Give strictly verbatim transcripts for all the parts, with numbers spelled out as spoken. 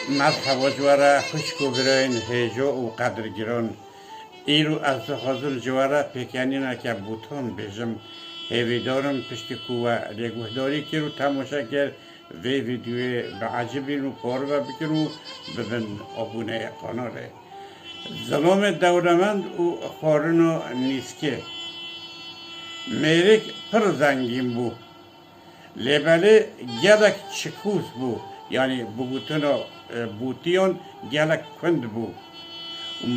Merheba ji we re xwişk û birayên hêjo û qedirgiran. Îro ez dixwazim ji we re pêkenîneke bûtan bêjim. Hêvîdar im piştî ku we lêguhdarî kir û temaşe kir, vê vîdeoyê biecibîn û parve bikin û bibin abûneyê kanalê. Zilamê dewlemend û xwarina nîskê. Mêrik pir zengîn bû. Lê belê gelek çikûs bû, yanî bi gotina, e, bûtiyan gelek kund bû.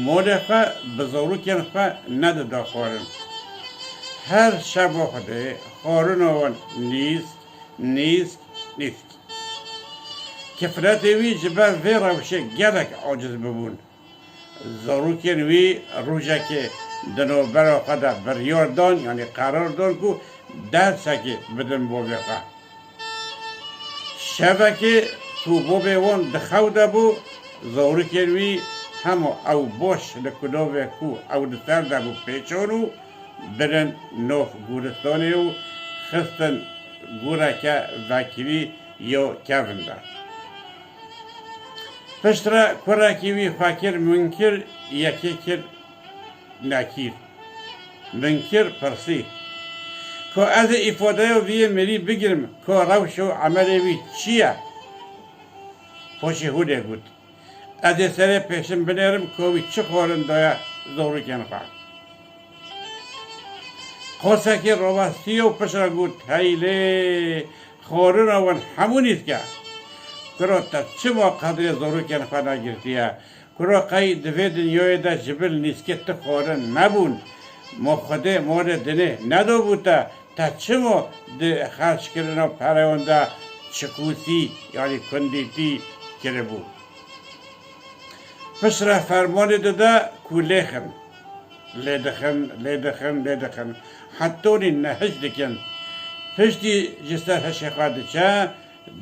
Molê xwe bi zarokên xwe nedida xwarin. Her şeva Xwedê xwarina wan nîsk, nîsk, nîsk. Kifletê wî ji ber vê rewşê gelek aciz bibûn. Zarokên wî rojekê di navbera xwe de biryar dan, yanî qerar dan ku dersekê bidin bavê xwe. Şevekê ku bavê wan di xew de bû, zarokên wî hema ew baş li kulavê ku ew li ser de bû pêçan û birin nav goristanê û xistin goreke vekirî ya kevin de. Piştre kurekî wî xwe kir munkir, yekê kir nekîr. Munkir pirsî, ka ez ê îfadeya vî yê mêrî bigirim, ka rewş û emelê wî çi ye? Paşê hûnê got, ez ê serê pêşin binêrim, ka wî çi xwarin daye zarokên xwe. Qosekî rawestiye û piştre got, hey lê, xwarina wan hemû nîsk e. Kuro te çima qedrê zarokên xwe negirtiye? Kuro qey di vê dinyayê de ji bil nîskê tu xwarin nebûn? Ma Xwedê malê dinê nedabû te? Te çima di xerckirina pereyan de çikûsî, yanî kundîtî kiribû? Piştre fermanê dide ku lêxin. Lê dixin, lê dixin, lê dixin. Hetonî nehişt dikin. Piştî ji ser hişê xwe diçe,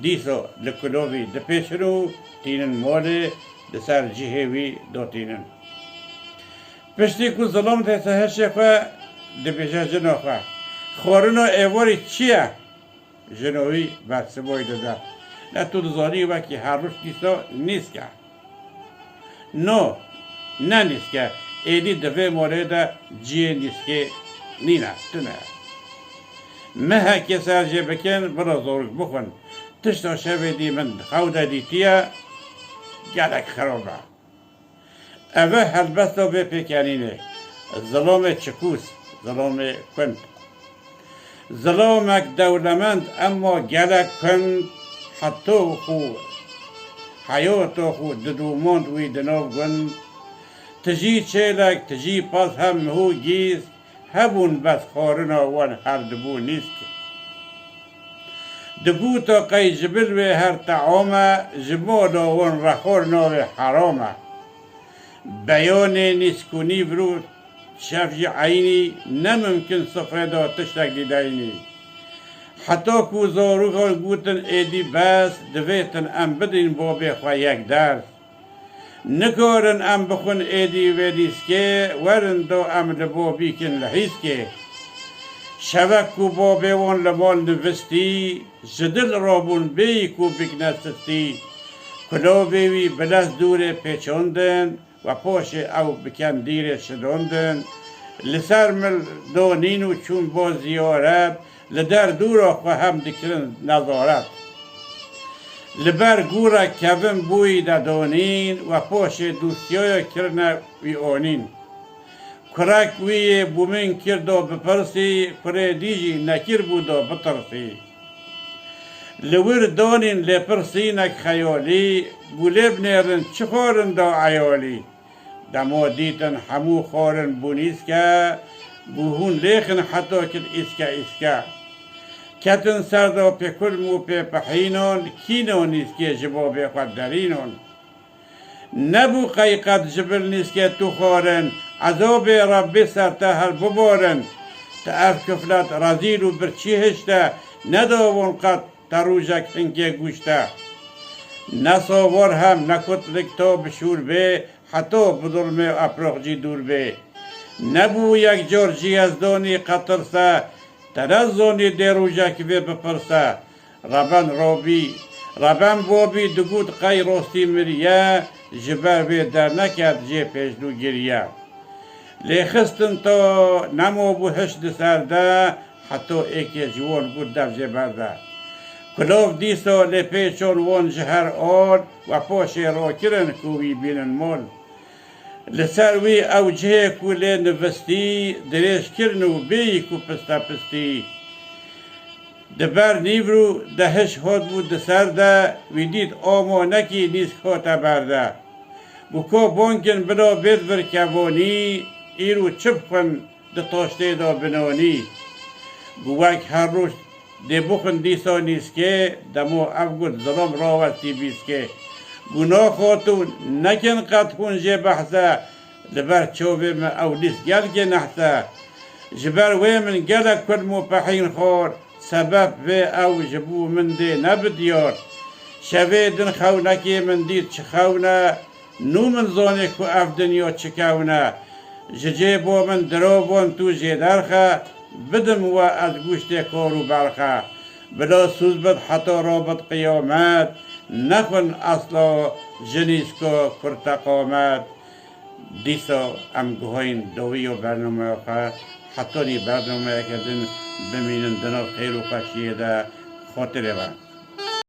dîsa li kulovî dipêçin û tînin malê, li ser cihê wî datînin. Piştî ku zilam tête hişê xwe, dibêje jina xwe, xwarina êvarî çi ye? Jina wî bersivoyê dide, ne tu dizanî wekî her roj dîsa nîsk e. No, ne nîsk e, êdî di vê malê de ciyê nîskê nîne, tune. Mehekê ser jê bikin, bila zarok bixwin. Tişta şevê dî min xew de dîtiye, gelek xirab e. Ev e helbesta vê pêkenînê. Zilamê çikûs, zilamê kund. Zilamek dewlemend, emma gelek kund, heto xwe heyata xwe didomand wî di nav gund. Tijî çêlek, tijî pez hem mihû gîz, hebûn bes xwarina wan her dibû nîsk. Dibûta qey ji bil wê her team e, ji mala wan rexor navê heram e. Beyanê nîskûnî vir û şev jî eynî, ne mimkin sifrê de tiştek dîdeyînî. Heta ku zarokan gotin êdî bes, divêtin em bidin babê xwe yek ders. Nikarin em bixwin êdî vê dîskê, werin do em li bo bîkin li hîskê. Şevek ku babê wan li mal nivistî, ji dil rabûn bêyî ku bikne sistî. Kulovê wî bi lez dûrê pêçandin, we paşê ew bi kendîrê şidandin. Li ser mil donîn û çûn bo ziyaret, li der dûra xwe hem dikirin nezaret. Li ber gûrek kevin bûyî de donîn, we paşê dûstiyaya kirine wî onîn. Kurek wî yê bûmin kir do bipirsî, kurê dî jî nekir bû do bitirsî. Li wir donîn lêpirsînek xeyalî, gulê binêrin çi xwarin da eyalî. Dema dîtin hemû xwarin bû nîske, bû hûn lêxin heta kin îske îske. Ketin ser da pê kulm û pê pihînon, kîno nîskê ji bo bê xwe derînon. Nebû qey qet ji bil nîskê tu xwarin, ezabê Rebbê ser te her biborin. Te ev kiflet rezîl û birçî hişte, nedawon qet te rojek hinkê gûşte. Ne savar hem ne kutlik to bi şûr bê, heto bi zulmê eprox cî dûr bê. Nebû yek car cî ez donî qetirse, te ne zonî dê rojek vê bipirse. Reben Robî, Reben Bobî digot qey rostî miriye, ji ber vê derneket jê pêşdû giriye. Lê xistin to nemabû hiş di ser de, heto êkê ji wan got dev jê berde. Kulov dîso lê pê çon wan ji her ol, we poşê ro kirin ku wî bînin mol. Li ser wî ew cihê ku lê nivistî, dirêj kirin û bêyî ku piste pistî. Di ber nîvro de hiş hot bû di ser de, wî dît omo nekî nîsk hote berde. Gu ko bonkin bilo bêd vir kevonî, îro çi bixwin di toştê de binonî. Gu wek her roj dê bixwin dîsa nîskê, demo ev got zilom rawestî bîskê. Gu naxotin nekin qet hûn jê behse, li ber çavê min ew nîsk gelkê nehse. Ji ber wê min gelek kulm û pehîn xwar, sebeb vê ew ji bo min dê ne bi diyar. Şevê din xewnekê min dît çi xewn e, nû min zanê ku ev dinya çi kewn e. Ji cê bo min dirovon tu jê derxe, bidim we ez gûştê kor û berxe. Bila sûz bid heta rabit qiyamet, nexwin esla ji nîsko kurte qamet. Dîsa em guhayîn dawiya bernameya xwe, hetanî bernameyeke din bimînin di nav xêr û xweşiyê de. Xotirê be.